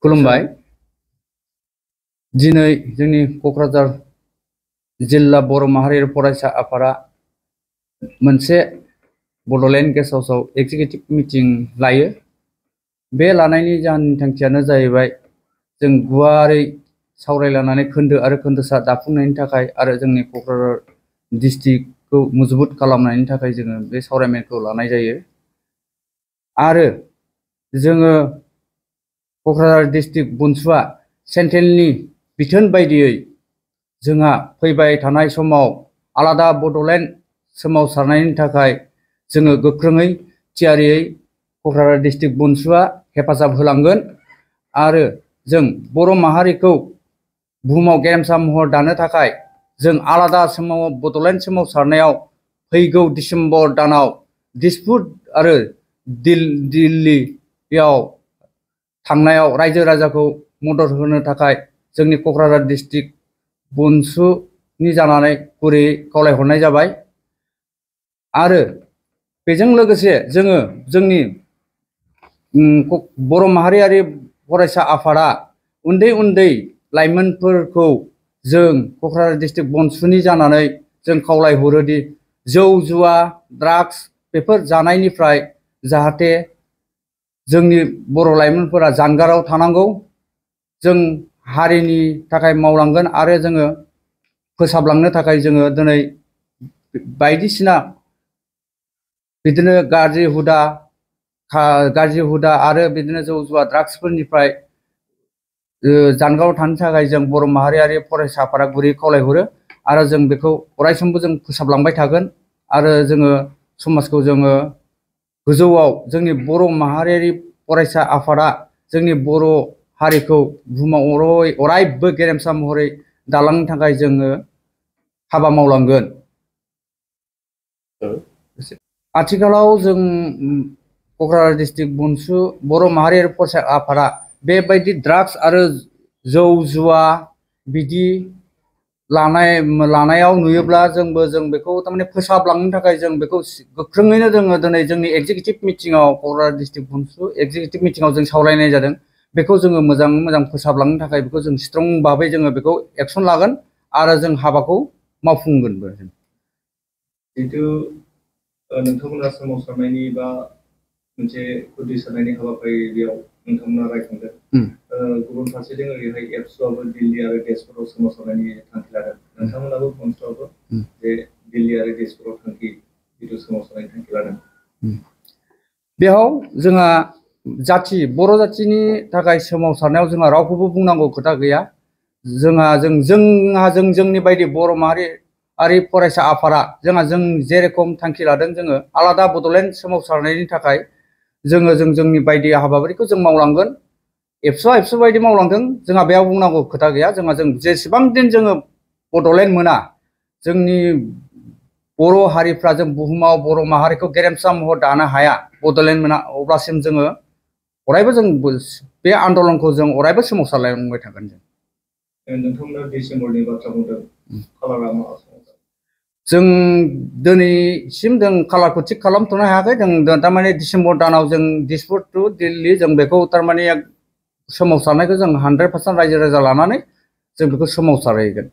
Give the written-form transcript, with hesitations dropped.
खुलुमबाय। दिनै जोंनि क'क्राझार जिल्ला बर' माहारियारि फरायसा आफादा मोनसे बड'लेण्ड गेस्ट हाउसआव एक्जिकिउटिभ मिटिं लायो। बे लानायनि जाहोननि थांखियानो जाहैबाय जों गुवारै सावरायलायनानै खोन्दो आरो खोन्दोसा दाफुंनायनि थाखाय आरो जोंनि क'क्राझार डिस्ट्रिक्टखौ मजबुत खालामनायनि थाखाय जोङो बे सावरायमेलखौ लानाय जायो। आरो जोङो क'क्राझार डिस्ट्रिक्ट बुनसुआ सेन्ट्रेलनि बिथोन बायदियै जोंहा फैबाय थानाय समाव आलादा बड'लेण्ड सोमावसारनायनि थाखाय जोङो गोख्रोङै थियारियै क'क्राझार डिस्ट्रिक्ट बुनसुआ हेफाजाब होलांगोन आरो जों बर' माहारिखौ बुहुमाव गेरेमसा महर दानो थाखाय जों आलादा बड'लेण्ड सोमावसारनायाव फैगौ डिसेम्बर दानाव दिसपुर आरो दिल्लीयाव थांनायाव रायजो राजाखौ मदद होनो थाखाय जोंनि क'क्राझार डिस्ट्रिक्ट बुनसुनि जानानै गुरैयै खावलायहरनाय जाबाय। आरो बेजों लोगोसे जोङो जोंनि बर' माहारियारि फरायसा आफादा उन्दै उन्दै लाइमोनफोरखौ जों क'क्राझार डिस्ट्रिक्ट बुनसुनि जानानै जों खावलायहरोदि जौ जुवा ड्राग्स बेफोर जानायनिफ्राय जाहाथे जोंनि बर' लाइमोनफोरा जानगाराव थानांगौ। जों हारिनि थाखाय मावलांगोन आरो जोङो फोसाबलांनो थाखाय जोङो दिनै बायदिसिना बिदिनो गाज्रि हुदा आरो बिदिनो जौ जुवा ड्राग्सफोरनिफ्राय जानगाराव थानो थाखाय जों बर' माहारियारि फरायसाफोरा गुरै खावलायहरो आरो जों बेखौ अरायसमबो जों फोसाबलांबाय थागोन आरो जोङो समाजखौ जोङो गोजौआव जोंनि बर' माहारियारि फरायसा आफादा जोंनि बर' हारिखौ बुहुमाव अरायबो गेरेमसा महरै दालांनो थाखाय जोङो हाबा मावलांगोन। आथिखालाव जों क'क्राझार डिस्ट्रिक्ट बुनसु बर' माहारियारि फरायसा आफादा बेबायदि ड्राग्स आरो जौ जुवा बिदि लानायाव नुयोब्ला जों बेखौ थारमाने फोसाबलांनो थाखाय जों बेखौ गोख्रोङैनो जोङो दिनै जोंनि एक्जिकिउटिभ मिटिङाव क'क्राझार डिस्ट्रिक्ट बुनसु एक्जिकिउटिभ मिटिङाव जों सावरायनाय जादों। बेखौ जोङो मोजां फोसाबलांनो थाखाय बेखौ जों स्ट्रं भाबै जोङो बेखौ एक्सन लागोन आरो जों हाबाखौ मावफुंगोनबो। जिहेतु नोंथांमोना सोमावसारनायनि बा मोनसे गुदि सारनायनि हाबाफारियाव नोंथांमोना रायखांदों। गुबुन फारसेथिं ओरैहाय एबसुआबो दिल्ली आरो तेजपुराव सोमावसारनायनि थांखि लादों। नोंथांमोनाबो बुनसुआबो बे दिल्ली आरो तेजपुराव जिथु सोमावसारनायनि थांखि लादों। बेयाव जोंहा बर' जाथिनि थाखाय सोमावसारनायाव जोंहा रावखौबो बुंनांगौ खोथा गैया। जोंनि बायदि बर' माहारियारि फरायसा आफादा जों जेरेखम थांखि लादों जोङो आलादा बड'लेण्ड सोमावसारनायनि थाखाय जोंनि बायदि हाबाफारिखौ जों मावलांगोन। एबसुआ एबसु बायदि मावलांदों जोंहा बेयाव बुंनांगौ खोथा गैया। जों जेसेबां दिन जोङो बड'लेण्ड मोना जोंनि बर' हारिफ्रा जों बुहुमाव बर' माहारिखौ गेरेमसा महर दानो हाया बड'लेण्ड मोना अब्लासिम जोङो अरायबो जों बे आन्दलनखौ जों अरायबो सोमावसारलांबाय थागोन। नोंथांमोना डिसेम्बरनि बाथ्रा बुंदों, खालारा मा? जों दिनैसिम जों कालारखौ थिग खालामथ'नो हायाखै। जों थारमाने डिसेम्बर दानाव जों दिसपुर टु दिल्ली जों बेखौ थारमाने सोमावसारनायखौ जों 100% रायजो राजा लानानै जों बेखौ सोमावसारहैगोन।